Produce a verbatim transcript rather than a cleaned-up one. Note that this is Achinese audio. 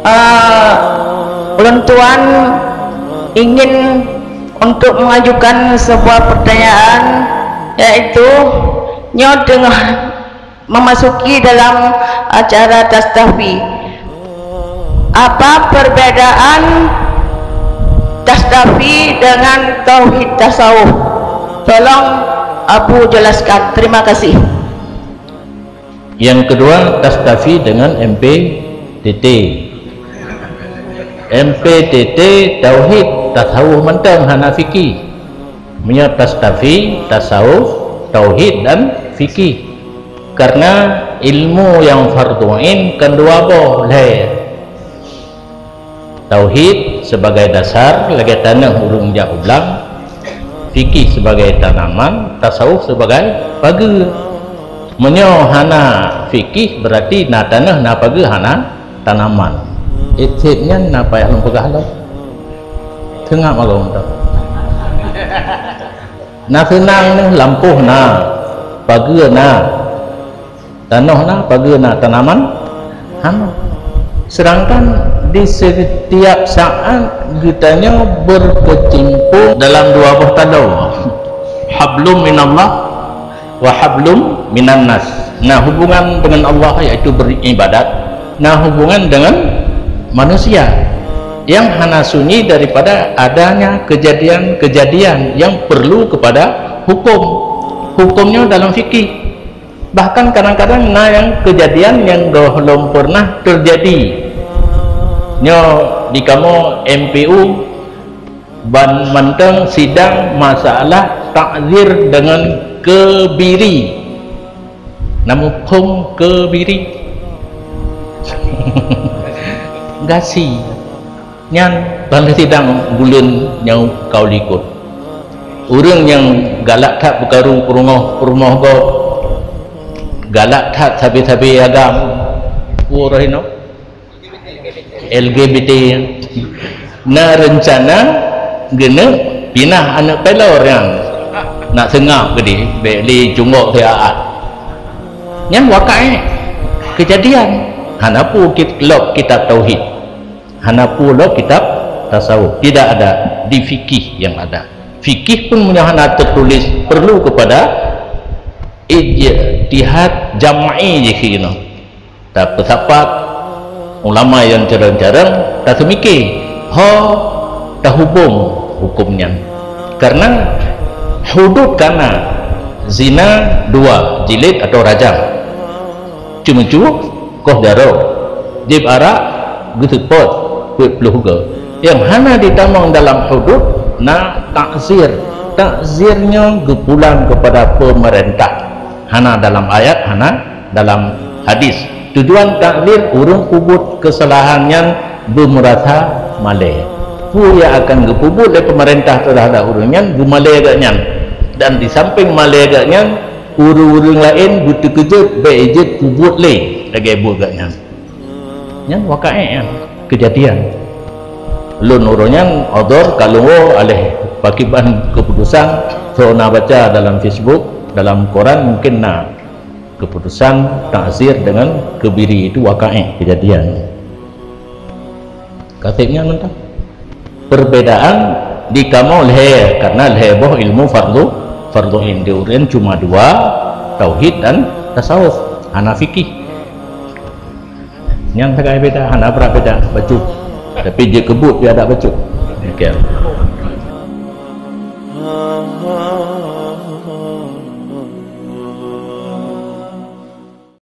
Eh, ulôn tuan ingin untuk mengajukan sebuah pertanyaan, yaitu nyoe teungoh memasuki dalam acara tastafi. Apa perbedaan tastafi dengan tauhid tasawuf? Tolong Abu jelaskan. Terima kasih. Yang kedua, tastafi dengan M P T T. M P T T tauhid, tasawuf mantong, hana fikih. Meunyoe tastafi, tasawuf, tauhid dan fikih. Karena ilmu nyang fardhu ain kan dua boh, lhèe. Tauhid sebagai dasar, lagèe tanoh ureueng jak u blang, fikih sebagai tanaman, tasawuf sebagai pageue. Meunyoe hana fikih, berarti na tanoh, na pageue, hana tanaman. Ét-ét nyan na payah lôn peugah lom. Teungab agam tu. Na seunang neuh, lampôh na, pageue na, tanoh na, pageue na, tanaman hana. Sedangkan di setiap saat geutanyoe berkecimpung dalam dua boh taloe, hablum minallah wa hablum minannas. Nah, hubungan dengan Allah yaitu beribadat, nah, hubungan dengan manusia yang hana sunyi daripada adanya kejadian-kejadian yang perlu kepada hukum. Hukumnya dalam fikih. Bahkan kadang-kadang na nyang kejadian nyang gohlom pernah terjadi. Nyoe di kamoe M P U ban mantong sidang masalah takzir dengan kebiri. Namu phom kebiri? Gasi. Nyan ban sidang buleuen nyang ka likot. Ureueng nyang galak that beukaru peurumoh-peurumoh gob, galak that sabe-sabe agam, peue roh inoe? L G B T. Na reuncana geuneuk pinah aneuk pelor nyan. Nak seungab keudeh, bèk lé cunggok siat. Nyan wakaék, keujadian. Hana peue kit-, lom kitab tauhid. Hana peue lom kitab tasawuf. Tidak ada di fikih yang ada. Fikih pun meunyoe hana teutuléh, perlu kepada ijtihad jam'i jih keunoe. Tapeusapat ulama nyang carông-carông, taseumike ho tahubong huköm nyan. Karena hudud ka na, zina dua jilid atau rajam. Ceumeucue koh jaroe, jieb arak geuseupôt peuet ploh goe. Nyang hana jitamong dalam hudud na takzir. Takzir nyoe geupulang keupada peumeurintah. Hana dalam ayat, hana dalam hadis. Tujuan takzir, ureuëng peubuet keusalahan nyan beumeurasa malée. Peue nyang akan geupeubuet lé peumeurintah teuhadap ureuëng nyan, beumalée gobnyan. Dan di sampéng malée gobnyan, ureuëng-ureuëng laén beuteukeujot bék jeuet peubuet lé lagée buet gobnyan. Nyan wakaék nyan keujadian. Lôn uroe nyan odor ka lôn woe aléh pakiban keuputusan, soe na baca dalam Facebook, dalam koran mungkin na keuputusan takzir dengan keubiri itu wakaék keujadian. Ka seb nyan mantong. Perbedaan di kamoe lhée, karena lhée boh ilmu fardu, fardu ain di ureuëng cuma dua, tauhid dan tasawuf, hana fikih. Nyan sagai beda, hana brat beda bacut. Tapi jeuet keu buet pih adak bacut. Demikian.